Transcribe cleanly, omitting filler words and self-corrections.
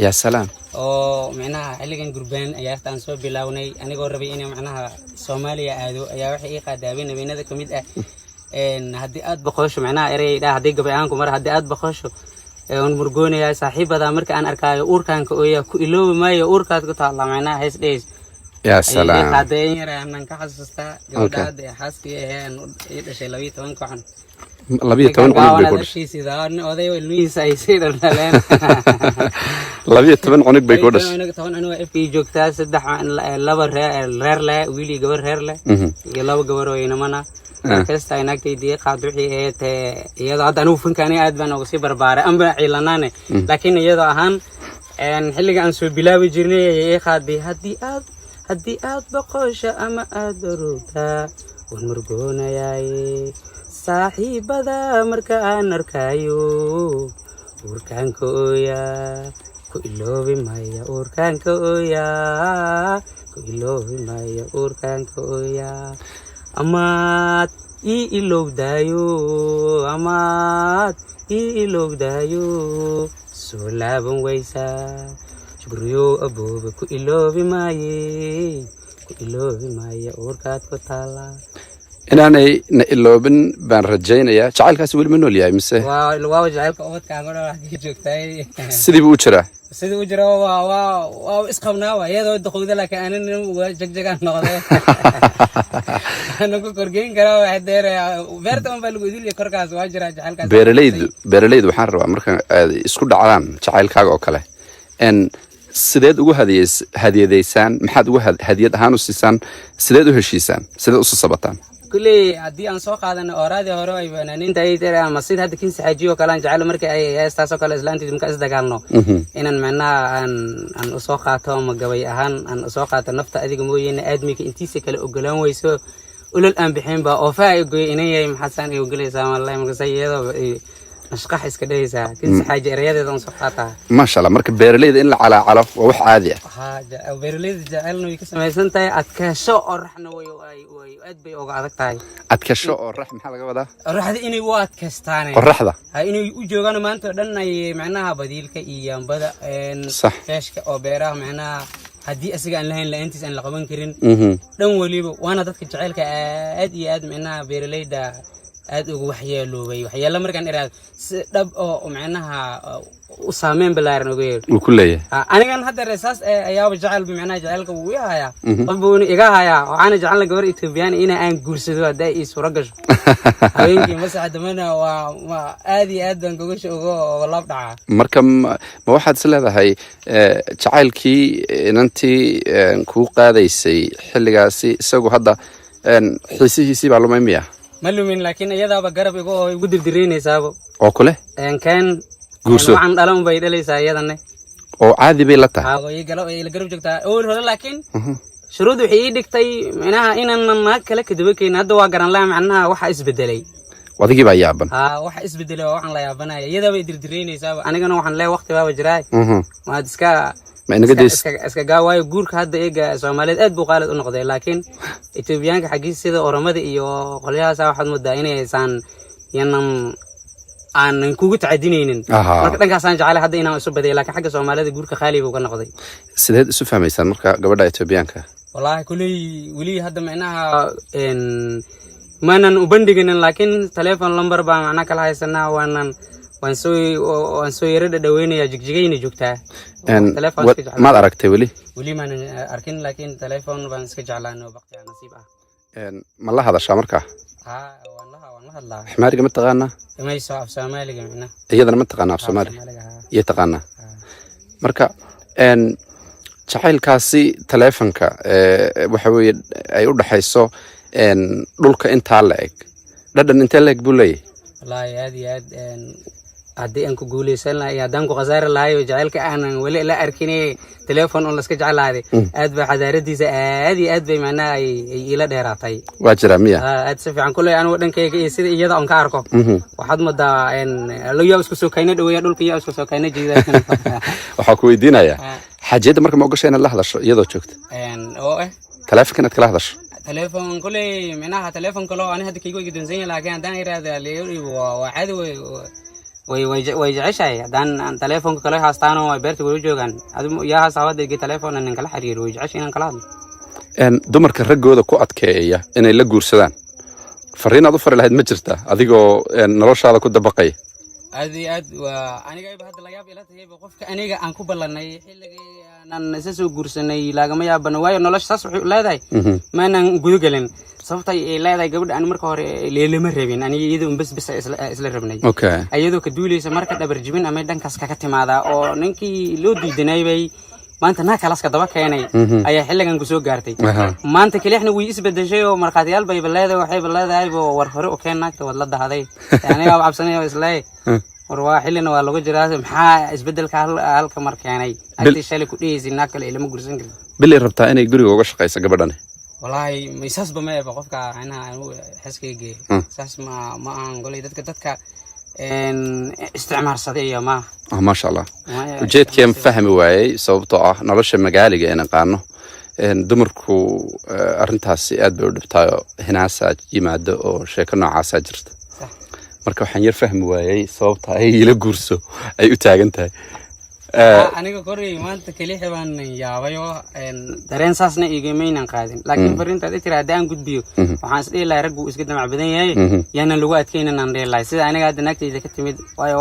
Yaa salaam. Oo micnaha xilligan gurbaan ciyaarta aan soo bilownay, anigoo rabay inay macnaha Soomaaliya aado, ayaa waxay ii qaaday habeen habeenada ka mid ah. Haddii aad boqosho, macnaha erey dhaa, haddii gabay ahaan ku mar, haddii aad boqosho waan murgoonayaa, saaxiibada marka aan arkaayo uurkaanka ooyaa, ku iloobi maayo, uurkaad ku taallaa, macnaha hees dheys Yaa ayay ii salaam. qaaday. In yar aanan ka xasuustaa gabadha hadda ee xaaskii ahee ii dhashay 12 waxan. 12 cunug bay ku dhashay? Oday ilmihiisa ay sii dhaldhaleen. 12 cunug bay ku dhashay? 10 cunug afkii joogtaa, saddex, laba reer leh, wiil iyo gabar reer leh iyo laba gabar oo inamana. Markasta ay naagtayda ii qaad wixii ahayd iyadoo hadda anigu fanka aniga aad baan uga sii barbaaray amba ciilanaane, laakiin iyadoo ahaan xilliga aan soo bilaabi jirnay ayay ii qaaday: Haddii aad boqosho ama aad urugtaa, waan murgoonayaaye, saaxiibada marka aan arkaayo uurkaanka ooyaa, ku iloobi maya, uurkaanka ooyaa, ku iloobi maya, uurkaanka ooyaa, amaad ii ilowdaayo, amaad ii ilowdaayo, soo laaban waysaa, shukriyo aboobe, ku iloobi maaye, ku iloobi maya, uurkaad ku taallaa. Inaanay na iloobin baan rajaynayaa. Jacaylkaasi weli ma nool yahay mise? Waa jacaylka ubadkaaga dhan wax ka joogtaay. Sidii buu u jiraa? Sidii u jira. Waa isqabnaa, waa iyadoo duqowda, laakiin anin waa jagjagaan noqday, ana ku korgeyn karaa. Waxay deer beerta un baa lagu idilya, korkaas waa jiraa jacaylkaas. Beeralaydu waxaan rabaa, marka aad isku dhacdaan jacaylkaaga oo kale, sideed ugu hadiyadaysaan? Maxaad ugu hadiyad ahaan u siisaan? Sideed u heshiisaan? Sideed usu sabataan? Kulley haddii aan soo qaadano ooraadii hore ay fanaaniinta ay tiri, ama sida hadda Kinsi Xaajiyo oo kale aan jecelo, markii ay heestaas oo kale islaantiisa marka isdagaalno, inaan macnaha aan usoo qaato ama gabay ahaan aan usoo qaato: Nafta adiga mooyeene aadmiga intiisa kale ogolaan weyso, ulol aan bixin baa oofaha ay goyay, inan yahay maxaasaan ay ogolaysaa wallahi. Markaas iyadoo ay nashqax iska dhehaysaa, Kinsi Xaaji erayadeeda aan soo qaataa. Maasha Allah. Marka beeralayda in la calaacalo waa wax caadi ah. Haa, beeralayda jecelna way ka samaysan tahay, adkaasho oo raxna way aad bay uga adag tahay. Adkasho oo rax maxaa laga wadaa? Qoraxda inay u adkaystaan. Qoraxda. Ha, inay u joogaan maanta oo dhan, ay macnaha badiilka iyo yaambada feeshka oo beeraha, macnaha haddii asiga aan lahayn la-aantiis aan la qaban karin dhan weliba. Waana dadka jaceylka aad iyo aad macnaha beeralayda aad ugu waxyeeloobay. Waxyeelo markaan iraado, si dhab oo macnaha u saameyn balaaran uga yeelo Uu ku leeyahay. Anigan hadda reesaas ayaaba jecel, macnaha jaceylka wuu i hayaa, qof buuna iga hayaa. Waxaana jecelna gabar Etoobiyaan ina aan guursado haddii ay ii suuro gasho. Habeenkii masaxa dambena waa aad iyo aad baan gogasha uga laab dhacaa. Marka ma waxaad is leedahay jacaylkii inantii kuu qaadaysay xilligaasi isagu hadda xiisihiisii baa lumay miya? Ma lumin, laakiin iyadaaba garab igu oo igu dirdireynaysaabo. Oo kule? Keen. Guurso. Waxaan dhalan bay dhalaysaa iyadane. Oo caadi bay la tahay? Haa, way ila garab joogtaa. Awal hore laakiin shuruud waxay ii dhigtay, micnaha inaanan naag kale kadaba keenin. Hadda waa garan laha macnaha waxa isbedelay. Adigii baa yaaban. Haa, waxa isbedelay waa waxaan la yaabanaya. Iyadaaba dirdireynaysaaba, anigana waxaan leeyahay waqti baaba jiraa, maad iska Ma inaga days? Iska gaa, waayo guurka hadda eega Soomaaliyeed aad buu qaalid u noqday, laakiin Etoobiyaanka xaggiisa sida Oromada iyo qolyahaasa waxaad moodaa inaysaan yanan aanan kugu tacadinaynin. Marka dhankaasaan jeclay hadda inaan isu badiyo, laakiin xagga Soomaalida guurka qaali buu ka noqday. Sideed isu fahmaysaan marka gabadha Etoobiyaanka? Wallaahi kuley weli hadda micnaha maanan u bandhiginin, laakiin telephone number baa macnaha kala haysanaa, waanan waan soo yaro dhadhaweynaya. Jigjigayna joogtaa. Telephone iska jeclaa. Maad aragtay weli? Weli maanan arkin, laakiin telephone baan iska jeclaan oo baqti nasiib ah. Ma la hadashaa markaa? Haa, waan la hadlaa. Axmaariga ma taqaanaa? Mayso, af Soomaaliga micnaha. Iyadana ma taqaanaa af Soomaaliga? Soomaaliga, haa. Iyo taqaanaa? Haa. Marka jacaylkaasi taleefanka waxa weeye ay u dhaxayso dhulka intaa la eg, dhadhan intee la eg buu leeyahay? Wallaahi aad iyo aad. Haddii aan ku guuleysan lahay iyo haddaan ku khasaari lahay oo jacaylka aanan weli la arkin, telephone un laska jeclaaday, aad baa xadaaradiisa aad iyo aad bay macnaha ay iila dheeraatay. Waa jiraa miya? Haa, aad si fiican. Kuley anigu dhankayga iyo sida iyada on ka arko, waxaad moodaa yaa isku soo kayna dhaweeya dhulka, yaa isku soo kayna jiida. Waxaa ku weydiinayaa, xaajiyadda marka ma ogasha inaad la hadasho iyadoo joogta? Oo Taleefanka inaad kala hadasho. Telephone kuley micnaha telephone kaloo ani hadda kaygu igdoonsan yahay, laakiin haddaan iraahda liiga dhiibo waa caadi wey. Way jeceshahay haddaan aan telefoonka kala haastaano, ay beerta wala joogaan. Adigu yaa haasta hadda telefoon inaan kala xiriiro, way jeceshahay inaan kala hadlo. Dumarka raggooda ku adkeeya inay la guursadaan, fariinaad u fari lahayd ma jirta, adigoo noloshaada ku dabaqaya? Aad iyo aad. Waa aniga hadda layaab ila tahayba qofka aniga aan ku ballanay xilligii aanan isa soo guursanay, lagama yaabano, waayo nolosha saas waxay leedahay maanan guda gelin. Sababta ay leedahay, gabadha aan marka hore leelama rabin, aniga iyada un bes bes isla rabnay. Iyadoo ka duuleysa marka dhabar jibin ama dhankaas kaga timaadaa oo ninkii loo diidanay bay maanta naa kalaska daba keenay ayaa xilligan kusoo gaartay. Maanta kelixna way isbedeshay oo markhaatiyaal bayba leedahay, waxayba leedahay war hore u keen naagta, waad la dahday. Anigaa cabsanay oo isleey war waa xillina waa lagu jiraa, maxaa isbedelka halka mar keenay agtii shalay ku dhehaysa naag kale ilama guursan karti? Bilay rabtaa inay guriga uga shaqayso gabadhani? Wallaahi saasba ma eba qofka anaha anigu xaskayga saas ma ahan golay dadka isticmaarsaday iyo maaha. Ah, maasha Allah. Ujeedkeen fahmi waayey, sababtoo ah nolosha magaaliga ee naqaano, dumarku arrintaasi aad bay u dhibtaayo, hinaasaa yimaado oo sheeko noocaasaa jirta. Marka waxaan yar fahmi waayey sababta ay ila guurso ay u taagan tahay. Aniga koray maanta kelixi baan yaabay oo dareen saasna igamaynan qaadin, laakiin fariintaad i tiri haddii aan gudbiyo, waxaan is dhihi lahay raggu iska damac badan yahay, yaanan lagu adkaynin aan dhihi lahay, sida aniga hadda naagtayda ka timid, waayo.